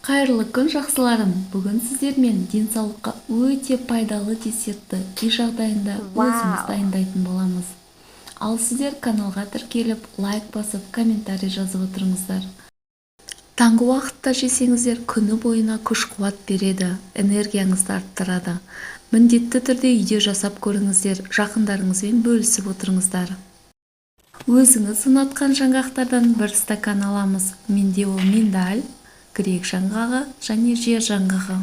Қайырлы күн, жақсыларым! Бүгін сіздермен денсаулыққа өте пайдалы десертті үй жағдайында өзіміз дайындайтын боламыз. Ал сіздер каналға тіркеліп, лайк басып, комментарий жазып отырыңыздар. Таңғы уақытта жесеңіздер, күні бойына күш-қуат береді, энергияңызды арттырады. Міндетті түрде үйде жасап көріңіздер, жақындарыңызбен бөлісіп отырыңыздар. Өзіңіз ұнатқан жаңғақтардан бір стакан аламыз. Менде ол миндаль, грек жаңғағы және жер жаңғағы.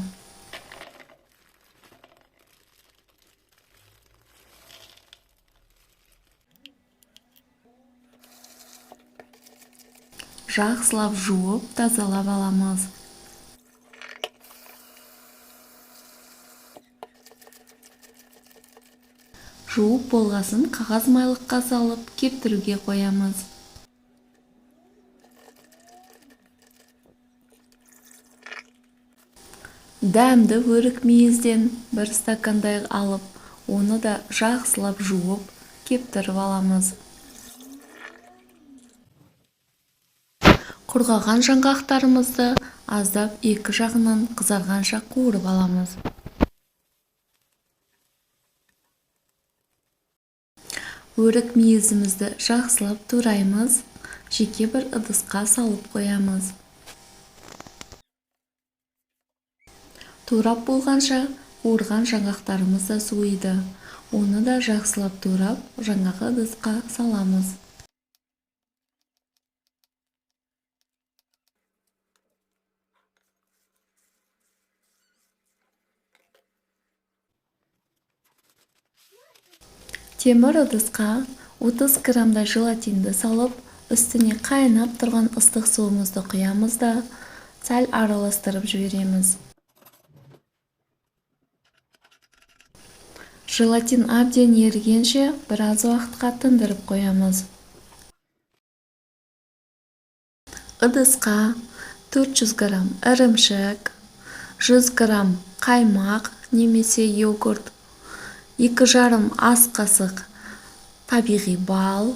Жақсылап жуып, тазалап аламыз. Жуып болғасын қағаз майлыққа салып, кептіруге қоямыз. Дәмді өрік мейізден бір стакандай алып, оны да жақсылап жуып, кептіріп аламыз. Құрғаған жаңғақтарымызды аздап екі жағынан қызарғанша қуырып аламыз. Өрік мейізімізді жақсылап тураймыз, жеке бір ыдысқа салып қоямыз. Турап болғанша қуырған жаңғақтарымыз да суиды. Оны да жақсылап турап, жаңағы ыдысқа саламыз. Темір ыдысқа 30 граммдай желатинді салып, үстіне қайнап тұрған ыстық суымызды құямыз да, сәл араластырып жібереміз. Желатин әбден ерігенше біраз уақытқа тындырып қоямыз. Ыдысқа 400 грамм ірімшік, 100 грамм қаймақ немесе йогурт, 2,5 ас қасық табиғи бал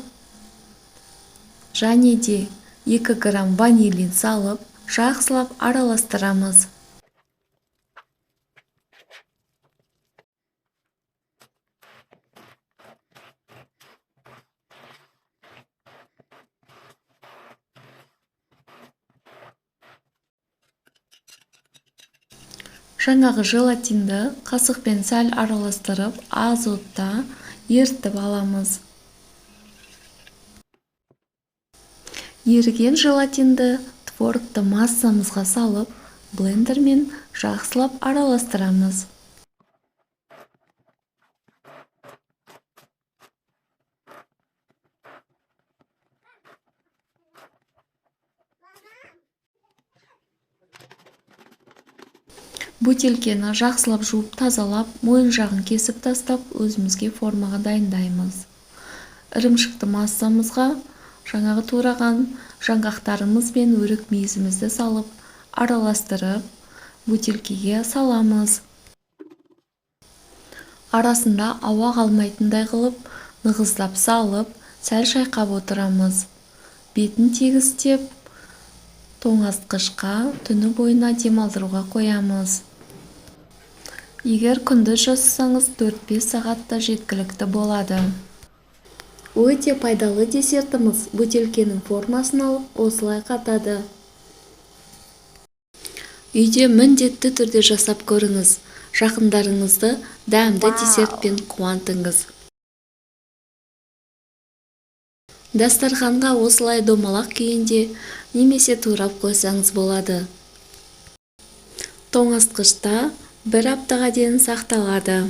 және де 2 грамм ванилин салып, жақсылап араластырамыз. Жаңағы желатинді қасықпен сәл араластырып, аз отта ерітіп аламыз. Еріген желатинді творогты массамызға салып, блендермен жақсылап араластырамыз. Бөтелкені жақсылап жуып тазалап, мойын жағын кесіп тастап, өзімізге формаға дайындаймыз. Ірімшікті массамызға жаңағы тураған жаңғақтарымыз бен өрік мейізімізді салып, араластырып, бөтелкеге саламыз. Арасында ауа қалмайтындай қылып, нығыздап салып, сәл шайқап отырамыз. Бетін тегістеп, тоңазытқышқа түні бойына демалдыруға қоямыз. Егер күндіз жасасаңыз, 4-5 сағатта жеткілікті болады. Өте пайдалы десертіміз бөтелкенің формасын алып, осылай қатады. Үйде міндетті түрде жасап көріңіз. Жақындарыңызды дәмді десертпен қуантыңыз. Дастарханға осылай домалақ күйінде немесе турап қойсаңыз болады. Тоңазытқышта бір аптаға дейін сақталады.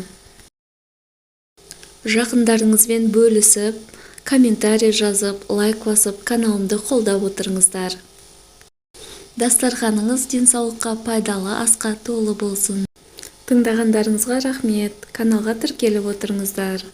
Жақындарыңызбен бөлісіп, комментарий жазып, лайк басып, каналымды қолдап отырыңыздар. Дастарханыңыз денсаулыққа пайдалы асқа толы болсын. Тыңдағандарыңызға рахмет. Каналға тіркеліп отырыңыздар.